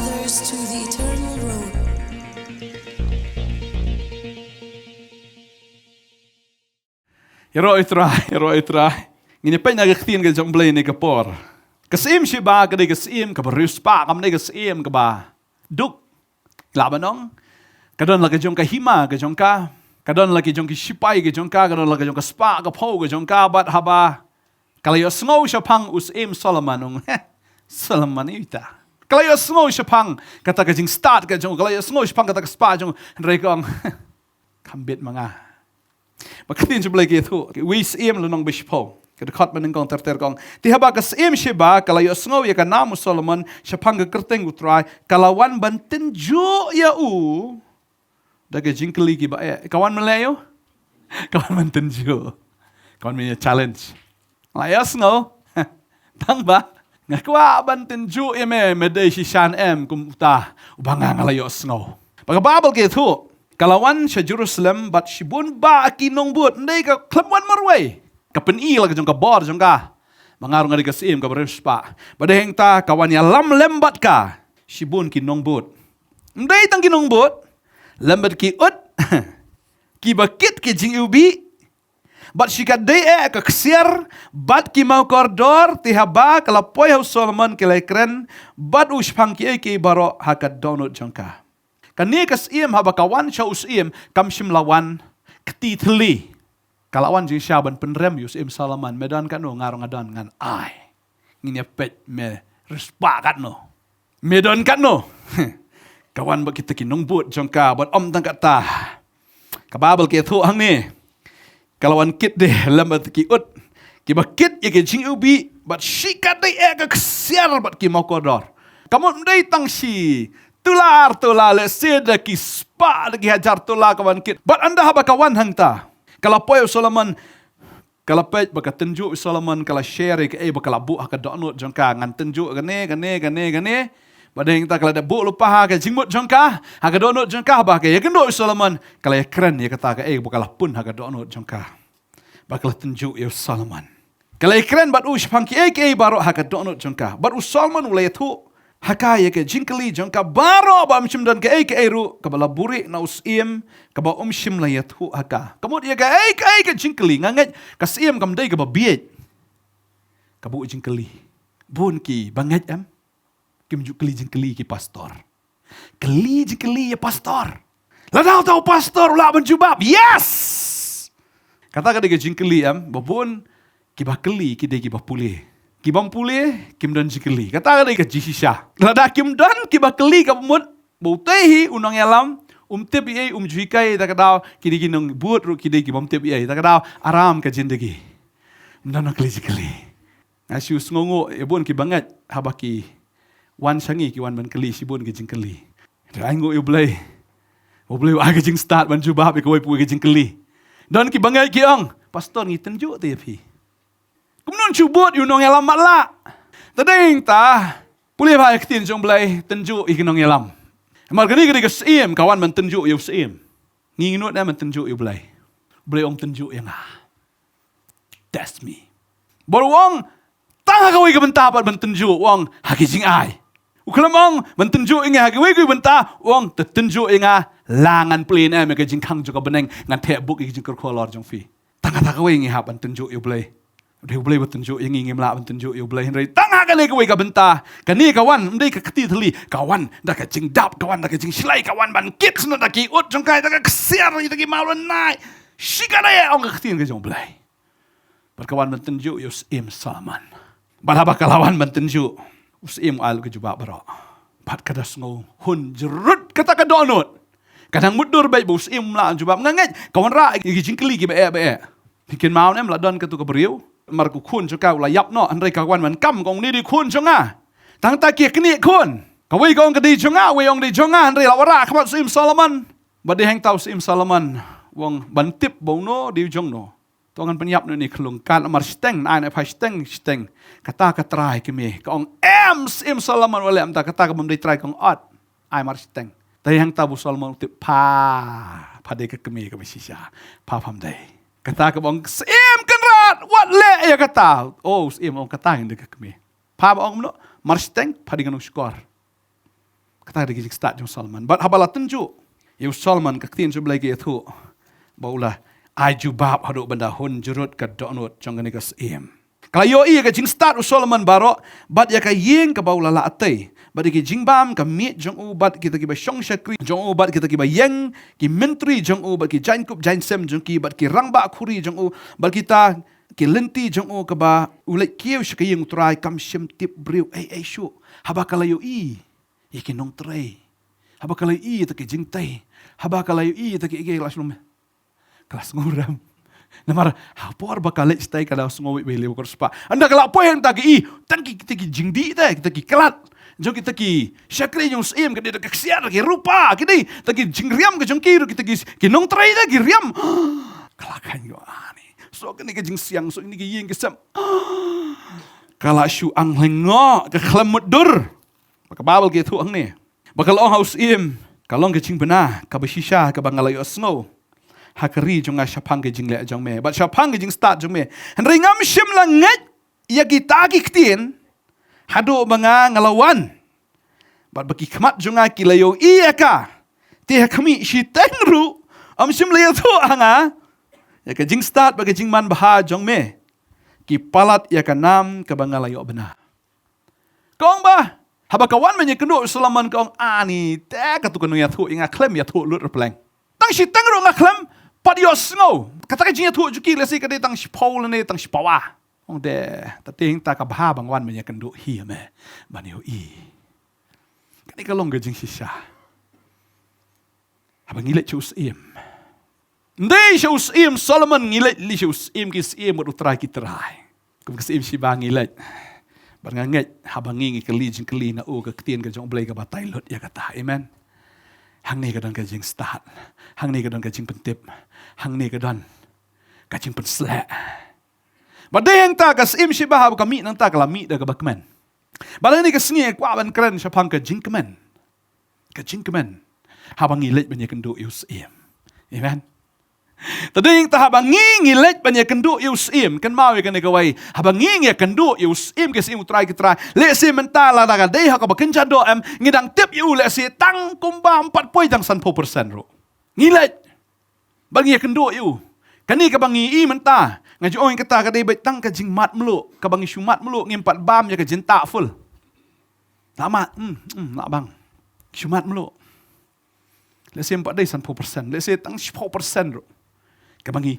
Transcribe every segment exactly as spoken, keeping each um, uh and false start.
Others to the eternal road. Ïaroh ïa u Trai, ïaroh ïa u Trai. Ngin ïa peit na ka ktien ka jong U Blei ha kane ka por. Ka Syiem Sheba ka dei ka syiem kaba riewspah, kam dei ka syiem kaba duk. Lah ban ong, ka don la ka jong ka hima ka jong ka, ka don la ki jong ki shipai ka jong ka, ka don la ka jong ka spah ka phew ka jong ka, bad haba ka la ïohsngew shaphang u Syiem Solomon, ong, Solomon ita. Ka la ïohsngew shaphang kata ka jingstad ka jong, ka la ïohsngew shaphang kata ka spah jong, hynrei ka ong, kam bit ma nga. Ba ka ktien jong U Blei ka ïathuh, Wei Syiem lynnong ba shiphew, ka dkhot ba nyngkong ter ter, ka ong, te haba ka Syiem Sheba ka la ïohsngew ïa ka nam u Solomon shaphang ka kyrteng u Trai, ka la wan ban tynjuh ïa u da ka jingkylli kiba eh. Ka wan ban leh ïa u? Ka wan ban tynjuh. Ka wan ban ïa challenge. La ïohsngew. Tang ba nga kwah ban tynjuh ïa me, me dei shisha em kum uta uba nga nga la ïohsngew. Ba ka Baibl ka ïathuh, ka la wan sha Jerusalem bad shibun bah ki nongbud, ym dei ka khlem wan marwei. Ka pyni la ka jong ka bor jong ka ba nga ruh nga dei ka syiem kaba riewspah. Bad hangta ka wan ïalam lem bad ka shibun ki nongbud. Ym dei tang ki nongbud, lem bad ki ut kiba kit ki jingiwbih, bad shi katdei eh ka ksiar, bad ki mawkordor, te haba ka la poi ha u Solomon ki la ïakren bad u shaphang kiei kiei baroh ha ka dohnud jong ka. Kane ka syiem haba ka wan sha u syiem, kam shym la wan kti thylli. Ka la wan jingshisha ban pynrem ïa u Syiem Solomon, me don katno, nga ruh nga don, ngan ai. Ngin ïa peit me riewspah katno, me don katno. Ka wan bad kita ki nongbud jong ka, bad ym tang kata, ka Baibl ka ïathuh hangne, ka la wan kit de lem bad ki ut kiba kit ïa ki jingiwbih, bad shi katdei eh ka ksiar bad ki mawkordor. Ka mut ym dei tang shi tola ar tola, lehse da ki spah da ki hajar tola ka wan kit. Bad ynda haba ka wan hangta, ka la poi u Solomon, ka la peit ba ka tynjuh u Solomon, ka la share ïa kaei ba ka la buh ha ka dohnud jong ka, ngan tynjuh kane, kane, kane, kane. Bad hangta ka la dep buh lypa ha ka jingmut jong ka, ha ka dohnud jong ka, ba ka ïakynduh u Solomon, ka la ïakren ïa kata kaei ba ka la pun ha ka dohnud jong ka. Ba ka la tynjuh ïa u Solomon. Ka la ïakren bad u shaphang kiei kiei baroh ha ka dohnud jong ka. Bad u Solomon u la ïathuh ha ka ïa ka jingkylli jong ka baroh, ba ym shym don kaei kaei ruh kaba la buhrieh na u syiem kaba um shym la ïathuh ha ka. Ka mut ïa kaei kaei ka jingkylli, nga ngeit ka syiem kam dei kaba bieit, ka buh jingkylli. Bun kiba ngeit em, kim ju kylli jingkylli ki pastor. Kylli jingkylli ïa pastor. Lada uta u pastor u lah ban jubab, yes! Kata ka dei ka jingkylli em, ba bun kiba kylli ki dei kiba pule. Kibym pule kim don jingkylli. Kata ka dei ka jingshisha. Lada kim don kiba kylli, ka mut ba utei hi u nongïalam um tip ei ei, um ju hikai ei, ta ka daw ki dei ki nongbud ruh ki dei kibym tip ei ei, ta ka daw aram ka jingdei ki. Ym don nongkylli jingkylli. Nga shu sngewnguh ïa bun kiba ngeit haba ki wan sha ngi, ki wan ban kylli shibun ki jingkylli. Te ai nguh ïa U Blei, U Blei u ai ka jingstad ban jubab ïa kawei pa kawei ka jingkylli. Don kiba ngeit ki ong, pastor, ngi tynjuh te ïa phi. Kumno shu bud ïa u nongïalam matlah? Te dei hangta, pule bha ïa ka ktien jong U Blei, tynjuh ïa ki nongïalam. Namar kane ka dei ka syiem, ka wan ban tynjuh ïa u syiem. Ngi ngin nud ne ban tynjuh ïa U Blei? U Blei u ong tynjuh ïa nga. Test me. Bad u ong, tang ha kawei ka bynta pat ban tynjuh, u ong ha ki jingai. U khlem ong ban tynjuh ïa nga ha kawei ka bynta, u ong te tynjuh ïa nga la ngan plie ne em ïa ka jingkhang jong ka bneng, ngan theh buk ïa ka jingkyrkhu halor jong phi. Tang ha kawei ngi hap ban tynjuh ïa U Blei. Dei U Blei ba tynjuh ïa ngi, ngim lah ban tynjuh ïa U Blei, hynrei tang ha kane kawei ka bynta. Kane ka wan ym dei ka kti thylli, ka wan da ka jingdap, ka wan da ka jingshlei, ka wan ban kit snoh da ki ut jong ka, da ka ksiar, da ki mawlynnai. Shi katdei, ong ka ktien ka jong U Blei. Bad ka wan ban tynjuh ïa u Syiem Solomon. Bad haba ka la wan ban tynjuh, u syiem u ai lut ka jubab baroh. Bad ka da sngewhun jrut kata ka dohnud. Ka dang mutdur beit ba u syiem um lah jubab. Nga ngeit ka wanrah ïa ki jingkylli kiba eh ba eh. Phi kynmaw ne em, la don katu ka briew, namar ka khun jong ka u la ïap noh, hynrei ka wan ban kam, ka ong, une dei khun jong nga. Tang ta ki knieh khun. Kawei ka ong ka dei jong nga, uwei ong dei jong nga, hynrei la wanrah ha khmat u Syiem Solomon. Bad dei hangta u Syiem Solomon u ong ban tip ba uno dei u jong no. To ngan pynïap noh ïa une khunlung. Kat namar shiteng, ai na pha shiteng, shiteng. Kata ka trai kmie. Ka ong, em, Syiem Solomon, wat leh kumta, kata ka bym dei trai, ka ong, ot. Ai mar shiteng. Te hangta ba u Solomon u tip, pha, pha dei ka kmie kaba shisha. Pha, pham dei. Kata kaba ong, Syiem Kynrad, wat leh ïa kata. Oh, u syiem ong, kata ngin dei ka kmie. Pha ba ong kumno, mar shiteng, pha dei ka nongshukor. Kata ka dei ka jingstad jong u Solomon. Bad haba la tynjuh ïa u Solomon, ka ktien jong U Blei ka ïathuh ba u la ai jubab haduh ban da hun jurut ka dohnud jong kane ka syiem. Ka la ïohi ïa ka jingstad u Solomon baroh, bad ïa ka ïing kaba u la lah tei, bad ïa ki jingbam ka miej jong u, bad kita kiba shong shakri jong u, bad kita kiba ïeng, ki myntri jong u, bad ki jaiñkup jaiñsem jong ki, bad ki rangbah khuri jong u, bad kita ki lynti jong u, kaba u leit kiew sha ka ïing U Trai kam shym tip briew ei ei shuh. Haba ka la ïohi ïa ki nongtrei, haba ka la ïohi ïa kita ki jingtei, haba ka la ïohi ïa kita ki, ki la shlur, ka la sngewrem. Namar ha por ba ka leit shatai ka la sngew beit ba i leh u kor spah. Ynda ka la poi hangta ka i tang ki, kita ki jingdih te, kita ki khlad jong kita ki shakri jong u syiem, ka dei da ka ksiar, ki rupa, ki dei da ki jingriam ka jong ki ruh, kita ki, ki nongtrei te ki riam. Ka la kheiñ, ani, soh kane ka jingsiang, soh kane ka ïing ka sem. Ka la shu ang lyngngoh, ka khlem mutdur. Ba ka Baibl ka ïathuh hangne ba ka la ong ha u syiem, ka long ka jingbna kaba shisha kaba nga la ïohsngew ha ka ri jong nga shaphang ka jingleh jong me bad shaphang ka jingstad jong me. Hynrei ngam shym la ngeit ïa kita ki ktien haduh ba nga, nga la wan, bad ba ki khmat jong nga ki la ïohi ïa ka. Te ha khmih shiteng ruh ym shym la ïathuh ha nga ïa ka jingstad bad ka jingmanbha jong me. Ki palat ïa ka nam kaba nga la ïoh bna. Ka ong ba haba ka wan ban ïakynduh ïa u Solomon, ka ong, ani, te katu ka nongïathuh ïa nga khlem ïathuh lut rypleng. Tang shiteng ruh nga khlem pat ïohsngew. Kata ka jingïathuh jong ki lehse ka dei tang shiphew lane tang shipawa. Ong, te ta tieng ta ka bha ba nga wan ban ïakynduh hi ïa me ban ïohi. Kane ka long ka jingshisha. Haba ngi leit sha u syiem, ym dei sha u syiem Solomon, ngi leit lei sha u syiem ki syiem bad u Trai ki trai. Kum ka syiem Sheba ngi leit. Bad nga ngeit haba ngi, ngi kylli jingkylli na u, ka ktien ka jong U Blei ka batai lut ïa kata. Amen. Hangne ka don ka jingstad, hangne ka don ka jingpyntip, hangne ka don ka jingpynsleh. Bad dei hangta ka syiem Sheba haba ka mih nangta ka la mih da kaba kmen. Bad hangne ka sngi nga kwah ban kren shaphang ka jingkmen. Ka jingkmen haba ngi leit ban ïakynduh ïa u syiem. Amen. Te dei hangta haba ngi, ngi leit ban ïakynduh ïa u syiem, kynmaw ïa kane kawei. Haba ngi, ngi ïakynduh ïa u syiem ki syiem, u Trai ki trai, lehse mynta lada ka dei ha kaba kynja doh em, ngi dang tip ïa u lehse tang kumba ym pat poi tang sanphew persen ruh. Ngi leit ba ngi ïakynduh ïa u. Kane kaba ngi ïohi mynta, nga ju ong ïa kata ka dei beit tang ka jingmad mluh kaba ngi shu mad mluh, ngim pat bam ïa ka jingtah full. Lah mad, hmm, hmm, lah bang. Shu mad mluh. Lehse ym pat dei sanphew persen, lehse tang shiphew persen ruh kaba ngi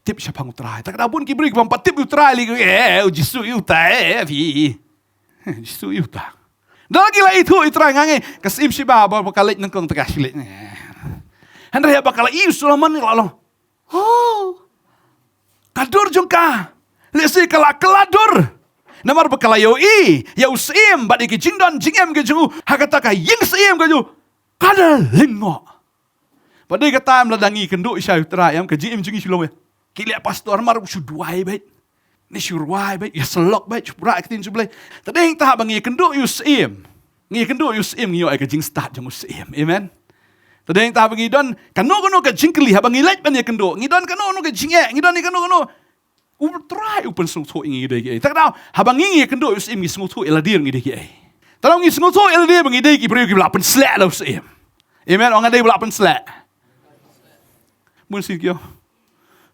tip shaphang u Trai. Te ka da bun ki briew kiba ym pat tip u Trai lei, eh, u Jisu ïa uta, eh, phi. Jisu ïa uta. Da la ki la ithuh ïa u Trai, nga ngei ka syiem Sheba ba, ba ka leit nyngkong te ka shu leit. Hynrei ba ka la ïohi u Solomon ka la long, oh, ka dur jong ka lehse ka la kylla dur. Namar ba ka la ïohi ïa u syiem bad ïa ki jingdon jingem ki jong u ha kata ka ïing syiem ka jong u, ka da lyngngoh. Bad dei kata em, lada ngi ïakynduh ïa u Trai em, ka jingim jong ngi shu long, eh, ki leh pastor mar u shu duwai beit, ne shu rwai beit, ïasyllok beit, shu pura ïa ka ktien jong U Blei. Te dei hangta haba ngi ïakynduh ïa u syiem, ngi ïakynduh ïa u syiem, ngi ïoh ïa ka jingstad jong u syiem. Amen. Te dei hangta haba ngi don kano kano ka jingkylli, haba ngi leit ban ïakynduh, ngi don kano kano ka jingeh, ngi don ïa kano kano, u Trai u pynsngewthuh ïa ngi dei kiei. Te ka daw haba ngi, ngi ïakynduh ïa u syiem, ngi sngewthuh ïa lade ngi dei kiei. Te daw ngi sngewthuh ïa lade ba ngi dei ki briew kiba la pynsleh da u syiem. Amen. Ong, nga dei ba la pynsleh. Bun sien ki ong,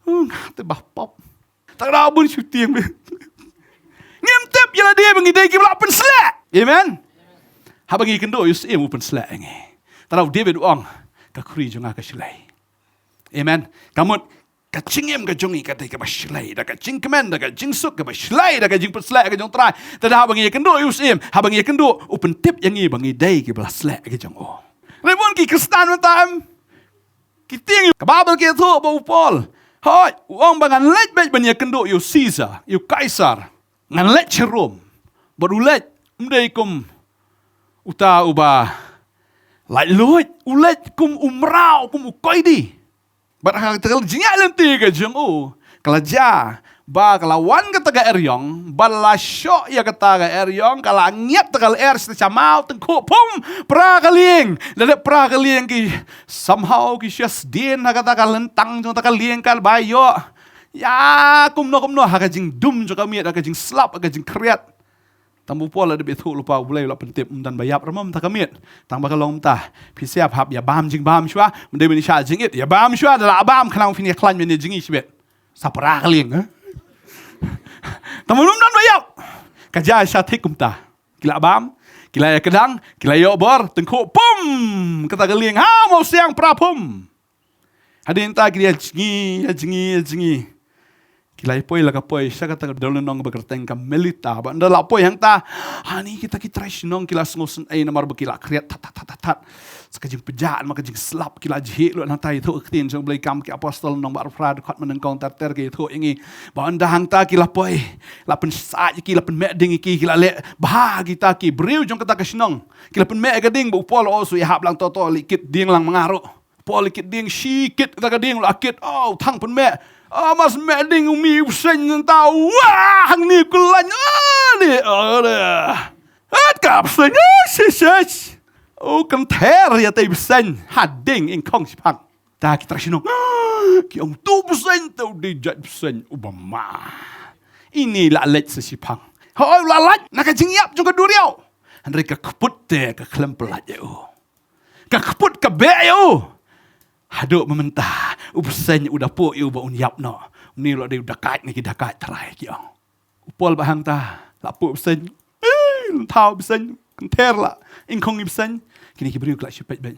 oh, nga te bah pop. Te ka daw bun shu tieng beit. Ngim tip ïa lade ba ngi dei kiba la pynsleh. Amen. Haba ngi ïakynduh ïa u syiem u pynsleh ïa ngi. Te daw David u ong, ka khuri jong nga ka shlei. Amen. Ka mut ka jingim ka jong ngi ka dei kaba shlei da ka jingkmen, da ka jingsuk, kaba shlei da ka jingpynsleh ka jong u Trai. Te da haba ngi ïakynduh ïa u syiem, haba ngi ïakynduh, u pyntip ïa ngi ba ngi dei kiba la sleh ka jong u. Hynrei bun ki Khristan mynta em, ki tieng, ka Baibl ka ïathuh ba u Paul, hooid, u ong ba ngan leit beit ban ïakynduh ïa u Caesar, ïa u Kaisar. Ngan leit sha Rom. Bad u leit ym dei kum uta uba laitluid, u leit kum u mraw, kum u koidi. Bad ha kata ka jingïaid lynti ka jong u, ka la jia ba ka la wan kata ka eriong, bad la shoh ïa kata ka eriong, ka la ngiat kata ka lyer sha maw tyngkhuh pum, pra ka lieng. Da dep pra ka lieng ki, somehow ki shu sdien ha kata ka lyntang jong kata ka lieng, ka ba ïoh ïa kumno kumno ha ka jingdum jong ka miet, ha ka jingslap, ha ka jingkhriat. Tang ba u Paul la dep ïathuh lypa, U Blei u la pyntip, ym don ba ïap ruh mo mynta ka miet. Tang ba ka long mynta, phi sngap, hap ïa bam jingbam shuwa, mynta ban ïa shah jingit, ïa bam shuwa, da la bam khnang phin ïa khlaiñ mynne jingim shibit. Sa para ka lieng, eh? Tang ba ym don ba ïap. Ka jia sha thik kumta. Ki la bam, ki la ïa kdang, ki la ïoh bor, tyngkhuh, pum! Kata ka lieng ha mawsiang, para pum. Hadien ta ki ïa jngi, ïa jngi, ïa jngi. Ki la ïa poi la ka poi sha kata ka dewlynnong ba kyrteng ka Melita. Ba ynda la poi hangta, hani kita ki trai shnong ki la sngewsynei namar ba ki la khriat that, that, that, that, that. Sa ka jingpjah, namar ka jingslap, ki la jhieh lut hangta. Ïathuh ka ktien jong U Blei, Kam ki Apostol lynnong ba arphew phra, dkhot mynnyngkong ter ter, ki ïathuh ïa ngi ba ynda hangta ki la poi, la pynsaid ïa ki, la pynmeh ding ïa ki, ki la leh bha kita ki briew jong kata ka shnong. Ki la pynmeh ïa ka ding, ba u Paul u ong, shu ïahap lang to to, leit kit ding lang ma nga ruh. Paul kit ding, shi kit kata ka ding, la kit, oh, thang pynmeh. Ah, mas meh ding u mih u bseiñ nangta, wah, hangne u kyllaiñ, ah, de, ah, de. At ka bseiñ, ah, shi, shi. Oh, kynther ïa tei bseiñ, ha ding, ingkhong shiphang. Ta ki trai shnong, ah, ki ong tu bseiñ, tu dei jait bseiñ, uba ma. Ini la leit sa shiphang. Hooid, la leit, na ka jingïap jong ka duriaw. Hynrei ka kput te, ka khlem pyllait ïa u. Ka kput ka beh ïa u. Haduh mynta, u bseiñ u da puh ïa u ba un ïap noh. Une u la dei u dakait na ki dakait trai, ki ong. U Paul ba hangta, la puh bseiñ. Eh, lynter bseiñ, kynther la. Ingkhong i bseiñ. Kine ki briew ki la shu peit beit.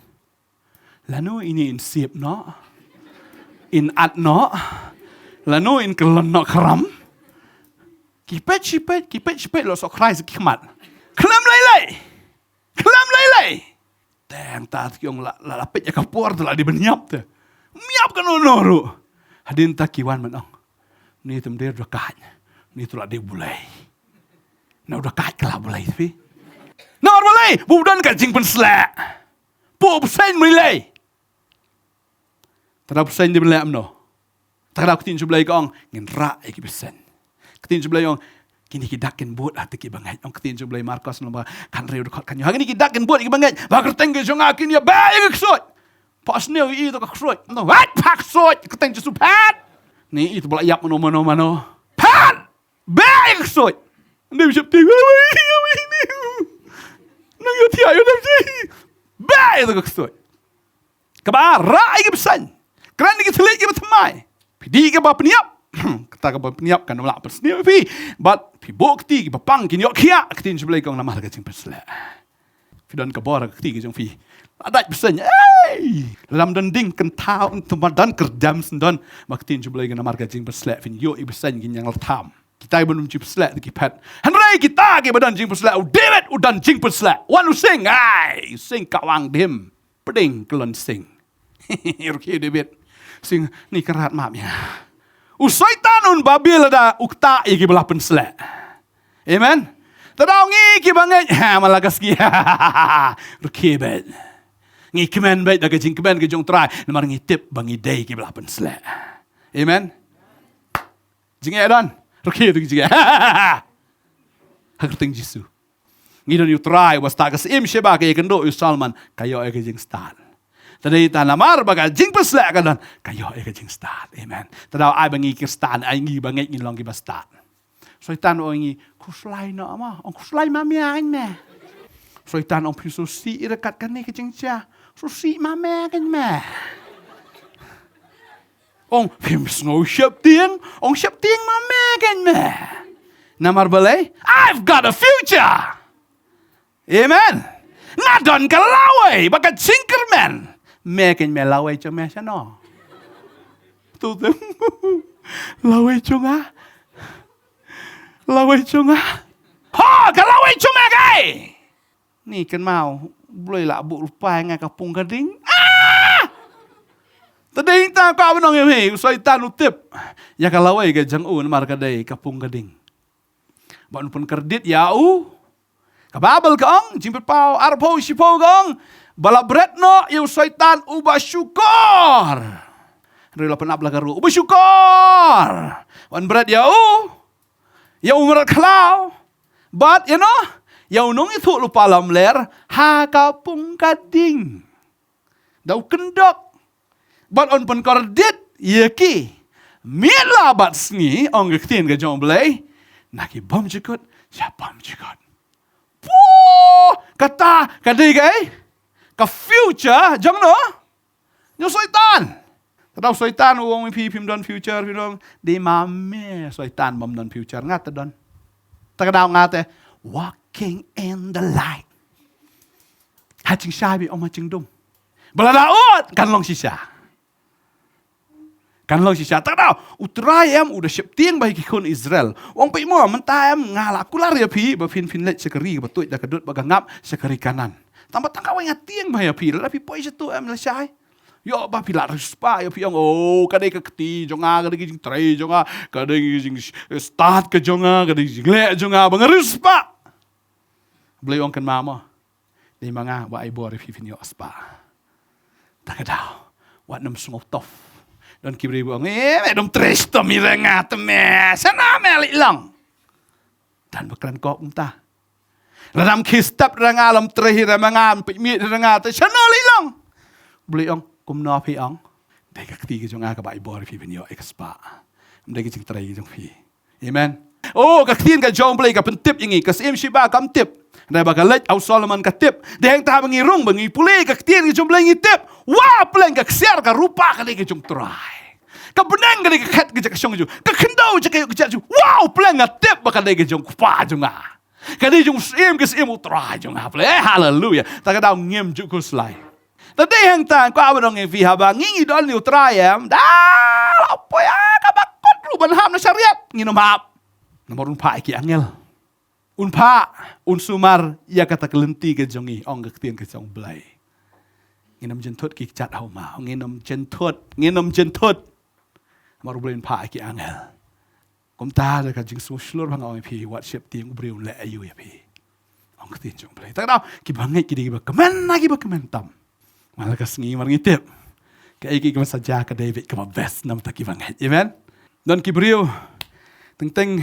Lano ini in sip noh. In at noh. Lano in kyllon noh khram. Ki peit shi peit, ki peit shi peit, la shu khrai sa ki khmat. Khlem lei lei. Khlem lei lei. Teng ta ki ong la, la, la peit ïa ka por te la dei ban ïap te. Ym ïap kano kano ruh. Hadien ta ki wan ban ong, ni te ym dei u dakait. Ni te la dei u blei. Na u dakait ka la blei te phi. Na u blei, ba u don ka jingpynsleh. Puh bseiñ ym lei. Te da bseiñ dei ban leh kumno? Te da ka ktien jong U Blei ka ong, ngin rah ïa ki bseiñ. Ktien jong U Blei ong, kine ki dak kin bud ha ki bangeit. Ong ktien jong U Blei Markos lynnong ba khathynriew dkhot khathynñiew. Ha kine ki dak kin bud ïa ki bangeit. Ba kyrteng ka jong nga kin ïa beh ïa ka ksuid. Pha sniew ïa i to ka ksuid. Ong, wat pha ksuid. Kyrteng Jisu phet. Ni i to ba la ïap mano mano mano. Phet. Beh ïa ka ksuid. Nda u sheptieng. Nang ïa thiah ïa u dam ji. Beh ïa ka ksuid. Kaba ar, rah ïa ki bseiñ. Kren ïa ki thylliej kiba thymmai. Phi dih kaba pynïap. Kata kaba pynïap kan ym lah pynsniew ïa phi. Bad phi buh kti, kiba pang kin ïoh khiah. Ka ktien jong U Blei ka ong namar ka jingpynsleh. Phi don ka bor ha ka kti ka jong phi. La dait bseiñ. Ei! Lada ym don ding kynthaw, ym don kyrdem, sngewdon. Ba ka ktien jong U Blei ka ong namar ka jingpynsleh phin ïoh ïa ki bseiñ kin ïeng la tham. Kita kiba ym don jingpynsleh te ki phet. Hynrei kita kiba don jingpynsleh, u David u don jingpynsleh. Wan u sing, ai, u sing kawang dih. Pdeng kyllon sing. Ruh ki David. Sing ni kynrad map ïa nga. U Soitan un babil lada u ktah ïa kiba la pynsleh. Amen. Te da ngi kiba ngeit, ha, man la ka sngi. Ruh ki beit. Ngi kmen beit da ka jingkmen ka jong U Trai. Namar ngi tip ba ngi dei kiba la pynsleh. Amen. Jingeh don. Ruh ki tu jingeh. Ha ka kyrteng Jisu. Ngi don ïa U Trai uba stad, ka Syiem Sheba ka ïakynduh ïa u Solomon, ka ïoh ïa ka jingstad. Te dei ta namar ba ka jingpynsleh ka don, ka ïoh ïa ka jingstad. Amen. Te da ai ba ngi Khristan, ai ngi ba ngeit ngin long kiba stad. Soitan ong ïa ngi, khuslai noh ma, ong khuslai ma mia kan me. Soitan ong phi shu sih ïa ka kat kane ka jingjia, shu sih ma me kan me. Ong phim sngew sheptieng, ong sheptieng ma me kan me. Namar balei, I've got a future. Amen. Nga don ka lawei, ba ka jingkyrmen. Me kan me lawei jong me shano. Tu tu. Lawei jong nga. Lawei jong nga. Ha, ka lawei jong me kai. Ni kynmaw, Blei la buh lypa ïa nga ka pung ka ding. Ah! Te dei ta ka ba nong ïa me, u Soitan u tip. Ïa ka lawei ka jong u namar ka dei ka pung ka ding. Ba un pynkyrdit ïa u. Ka Baibl ka ong, Jingpynpaw arphew shiphew ka ong, ba la bret noh ïa u Soitan uba shukor. Hynrei la pynap la ka ruh, uba shukor. Ba un bret ïa u. Ïa u mrad khlaw. Bad ïa no, ïa u nongïathuh lypa lamler ha ka pung ka ding. Da u kyndok. Bad un pynkyrdit ïa ki. Miet la bad sngi, ong ka ktien ka jong U Blei. Na ki bymjukut sha bymjukut. Kata ka dei ka ei? Ka future jong no? Jong Soitan. Te da u Soitan u ong ïa phi phim don future, phim don, dei ma me Soitan bym don future, nga te don. Te ka daw nga te walking in the light. Ha jingshai bad ym ha jingdum. Ba lada ud kan long shisha. Kan long shisha. Te ka daw, U Trai em u da sheptieng bha ïa ki khun Israel. U ong peit mo, mynta em nga la kular ïa phi ba phin phin leit sha ka ri kaba tuid da ka dud bad ka ngap, sha ka ri Kanaan. Tang ba tang kawei nga tieng bha ïa phi, lada phi poi sha tu em lashai. Ïoh ba phi la riewspah, ïoh phi ong, oh, ka dei ka kti jong nga, ka dei ka jingtrei jong nga, ka dei ka jingstad ka jong nga, ka dei ka jingleh jong nga, ba nga riewspah. Blei u ong kynmaw mo. Dei ma nga uba ai bor ïa phi phin ïoh spah. Te ka daw, wat nym sngewtoh. Don ki briew ba ong, eh, me dom trei shitom ïa nga te me. Shano me leit long? Don ba kren kumta. Lada ym khie step da nga, lada ym trei hi da nga, ym peit miet hi da nga, te shano leit long? Blei u ong, kumno phi ong? Dei ka kti ka jong nga kaba ai bor ïa phi phin ïoh ïa ka spah. Ym dei ka jingtrei ka jong phi. Amen. Oh, ka ktien ka jong U Blei ka pyntip ïa ngi, ka Syiem Sheba kam tip. Hynrei ba ka leit ha u Solomon ka tip. Dei hangta ba ngi rung, ba ngi pule ka ktien ka jong U Blei ngi tip. Wah, pleng ka ksiar ka rupa ka dei ka jong U Trai. Ka bneng ka dei ka khet ka jong ka shong jong. Ka khyndew jong ka ïoh ka jat jong. Wah, pleng nga tip ba ka dei ka jong U Kpa jong nga. Ka dei jong u Syiem ki syiem, U Trai jong nga pleng. Eh, haleluya. Te ka daw ngim ju khuslai. Te dei hangta nga kwah ban ong ïa phi, haba ngi ngi don ïa U Trai em, da la poi ïa kaba kut ruh ban hap na shariat, ngin ym hap. Namar un phah ïa ki angel. Un phah, un sumar ïa kata ka lynti ka jong ngi, ong ka ktien ka jong U Blei. Ngin ym jynthut ki kjat ha u maw, ngin ym jynthut, ngin ym jynthut. Namar U Blei un phah ïa ki angel. Kumta da ka jingsngewshlur ba nga ong ïa phi, wat sheptieng u briew un leh aïu ïa phi. Ong ka ktien jong U Blei. Te ka daw, kiba ngeit ki dei kiba kmen, na kiba kmen tam. Mar la ka sngi mar ngi tip. Kaei kaei kaba sa jia ka dei beit kaba best na bynta kiba ngeit. Amen. Don ki briew teng teng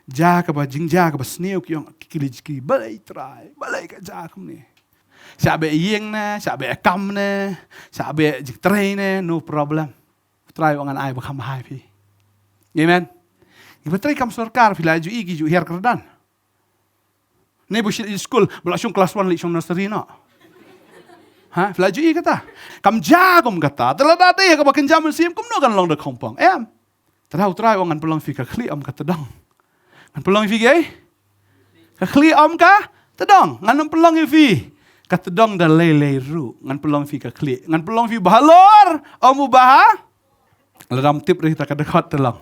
jia kaba jingjia kaba sniew ki ong ki kylli ki, balei Trai, balei ka jia kumne. Shah beh ïing ne, shah beh kam ne, shah beh jingtrei ne, no problem. Trai u ong ngan ai ba kham bha ïa phi. Amen. Ngi ba trei kam sorkar phi la ju i ki ju hiar kyrdan. Ne ba shu leit skul, ba la shong klas one leit shong nursery noh. Ha, phi la ju i kata. Kam jia kum kata. Te lada dei kaba kynja mynsiem kumno kan long da khongpong. Em. Te da U Trai u ong ngan pynlong ïa phi ka khlieh ym ka tdong. Ngan pynlong ïa phi kaei? Ka khlieh ym ka tdong. Ngan ym pynlong ïa phi ka tdong da lei lei ruh. Ngan pynlong ïa phi ka khlieh. Ngan pynlong ïa phi ba halor ym u ba ha. Lada ym tip ri ta ka dkhot te long.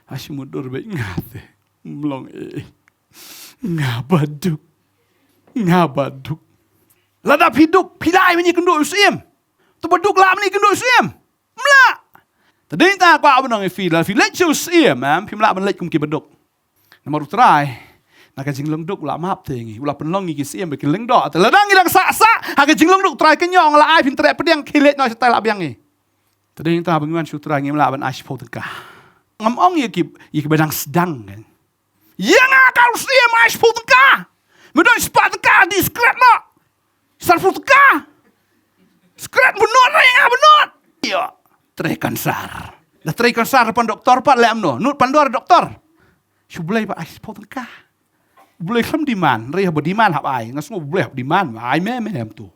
Ha shu mutdur beit nga te. Ym long eh. Nga ba duk. Nga ba duk. Lada phi duk, phi lah ban ïakynduh ïa u Syiem. To ba duk lah ban ïakynduh ïa u Syiem. Ym lah. Te dei tang nga kwah ban ong ïa phi, lada phi leit sha u Syiem, em, phim lah ban leit kum ki ba duk. Namar U Trai, na ka jinglong duk u la map te ïa ngi, u la pynlong ïa ngi ki syiem ba ki lyngdoh. Te lada ngi dang sah sah ha ka jinglong duk, Trai ka ñiong la ai phin treh pdiang, khie leit noh shatai la biang ngi. Te dei tang ba ngi wan sha U Trai ngim lah ban ai shiphew tyngka. Ngam ong ïa ki, ïa ki ba dang sdang kan. Ïa nga ka u Syiem ai shiphew tyngka. Me don spah tyngka, dei skret noh. Sanphew tyngka. Skret, bynnud ïa nga, bynnud. Ïa, trei kansar. Da trei kansar pan doktor pat leh kumno? Nud pandor doktor. Shu Blei ba ai shiphew tyngka. Blei khlem demand, hynrei haba demand hap ai. Nga sngew Blei hap demand, ai me me em tu.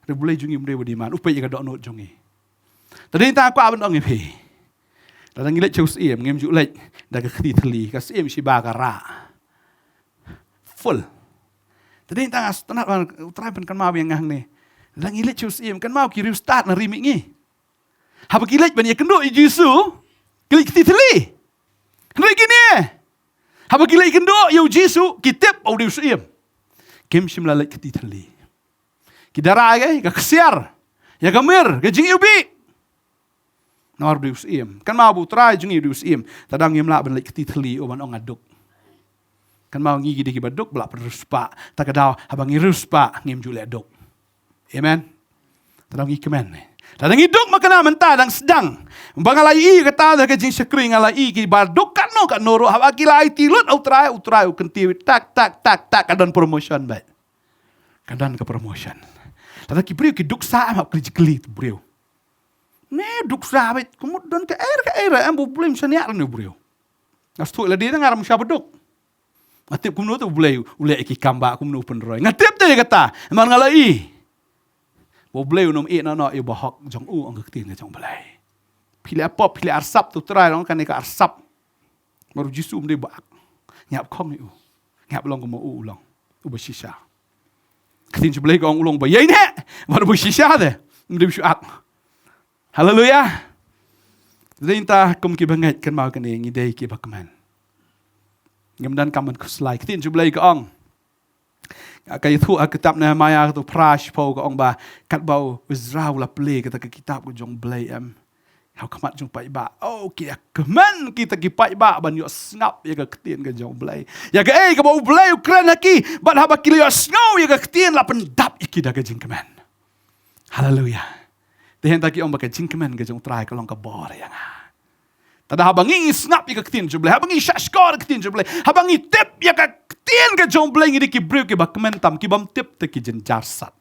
Hynrei Blei jong ngi ym dei ba demand, u peit ïa ka dohnud jong ngi. Te dei tang nga kwah ban ong ïa phi. Lada ngi leit sha u Syiem, ngim ju leit da ka kti thylli, ka Syiem Sheba ka rah. Full. Te dei tang nga sngewtynnat ba U Trai u pynkynmaw ïa nga hangne. Lada ngi leit sha u Syiem, kynmaw ki riewstad na ri mihngi. Haba ki leit ban ïakynduh ïa u Jisu, ki leit kti thylli. Hynrei kine, haba ki leit ïakynduh ïa u Jisu, ki tip ba u dei u Syiem. Kim shym la leit kti thylli. Ki da rah ïa ka ksiar, ïa ka mir, ka jingiwbih. Namar u dei u Syiem. Kynmaw ba U Trai jong ngi u dei u Syiem. Te da ngim lah ban leit kti thylli u ban ong nga duk. Kynmaw ngi ki dei kiba duk ba lah pynriewspah. Te ka daw haba ngi riewspah ngim ju leh duk. Amen. Te da ngi kmen. Te da ngi duk ma kane mynta dang sdang. Ba nga la ïohi kata da ka jingshakri, nga la ïohi kiba duk katno katno ruh, haba ki la aiti lut ha U Trai, U Trai u kyntiew tak tak tak tak, ka don promotion beit. Ka don ka promotion. Lada ki briew ki duk sah, em, hap kylli, kylli tu briew. Me duk sah beit, ka mut don kaei kaei, em, ba u Blei um shaniah ïa une u briew. Nga sngewthuh lade nga ram sha ba duk. Nga tip kumno te U Blei u leh ïa ki kam ba kumno u pynroi. Nga tip te ïa kata. Namar nga la i ba U Blei un ym ïeh noh noh ïa u bahok jong u, ong ka ktien ka jong U Blei. Phi leh pop, phi leh arsap, te U Trai u ong kane ka arsap. Namar U Jisu um dei ba ak. Ngi hap khong ïa u. Ngi hap long kum u, u long uba shisha. Ka ktien jong U Blei ka ong u long ba ïaineh bad uba shisha te. Um dei ba shu ak. Haleluya. Te dei nangta kum ki bangeit, kynmaw kane, ngi dei kiba kmen. Ngim donkam ban khuslai. Ka ktien jong U Blei ka ong, ka ïathuh ha kitab Nehemaïah, kato phra shiphew, ka ong ba katba u Ezra u la plie kata ka kitab ka jong U Blei, em, ha khmat jong paidbah, oh, ki ïa kmen kita ki paidbah ban ïohsngap ïa ka ktien ka jong U Blei, ïa kaei kaba U Blei u kren ha ki. Bad haba ki la ïohsngew ïa ka ktien, la pyndap ïa ki da ka jingkmen. Haleluya. Te hynda ki ong ba ka jingkmen ka jong U Trai ka long ka bor ïa nga. Te haba ngi, ngi sngap ïa ka ktien jong U Blei, haba ngi shahshkor ïa ka ktien jong U Blei, haba ngi tip ïa ka ktien ka jong U Blei, ngi dei ki briew kiba kmen tam, ki bym tip te ki jynjar sat.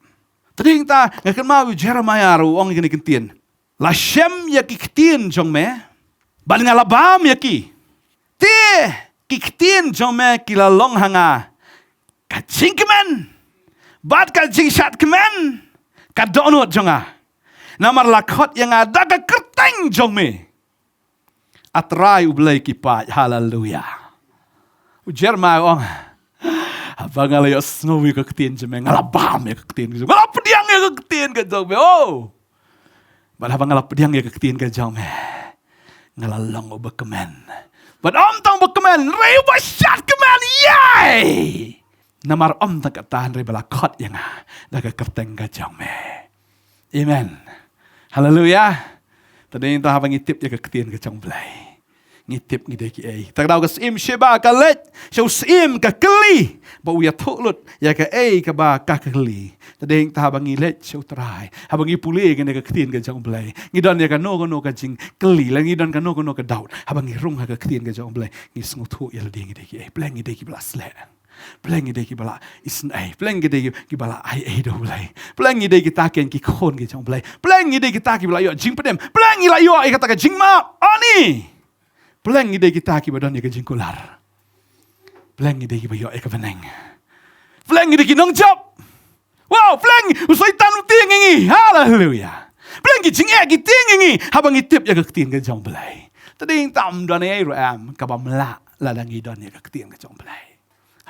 Te dei nangta nga kynmaw ïa u Jeremaïah ruh u ong ïa kane ka ktien. La shem ïa ki ktien jong me, bad nga la bam ïa ki. Te ki ktien jong me ki la long ha nga ka jingkmen bad ka jingshad kmen, ka dohnud jong nga. Namar la khot ïa nga da ka kyrteng jong me, A Trai U Blei ki paid. Haleluya. U Jeremaïah u ong, haba nga la ïohsngew ïa ka ktien jong me, nga la bam ïa ka ktien ka jong me, nga la pdiang ïa ka ktien ka jong me. Oh. Bad haba nga la pdiang ïa ka ktien ka jong me, nga la long uba kmen. Bad ym tang uba kmen, hynrei uba shad kmen. Ïai. Namar ym tang kata, hynrei ba la khot ïa nga da ka kyrteng ka jong me. Amen. Haleluya. Te dei nangta haba ngi tip ïa ka ktien ka jong U Blei, ngi tip ngi dei kiei. Te ka daw ka Syiem Sheba ka leit sha u syiem, ka kylli ba u ïathuh lut ïa kaei kaba ka kylli. Te dei nangta haba ngi leit sha U Trai, haba ngi pule ïa kane ka ktien ka jong U Blei, ngi don ïa kano kano ka jingkylli, lane ngi don kano kano ka doubt, haba ngi rung ha ka ktien ka jong U Blei, ngi sngewthuh ïa lade ngi dei kiei. Pleng ngi dei kiba la sleh. Pleng ngi dei kiba la isynei. Pleng ngi dei kiba la ai ei da U Blei. Pleng ngi dei kita ki khun ki jong U Blei. Pleng ngi dei kita kiba la ïoh jingpynim. Pleng ngi la ïoh ïa kata ka jingmap. Ani. Pleng ngi dei kita kiba don ïa ka jingkular. Pleng ngi dei kiba ïoh ïa ka bneng. Pleng ngi dei ki nongjop. Wow, pleng u Soitan u tieng ïa ngi. Haleluya. Pleng ki jingeh ki tieng ïa ngi haba ngi tip ïa ka ktien ka jong U Blei. Te dei tam don ei ruh em kaba mlah lada ngi don ïa ka ktien ka jong U Blei.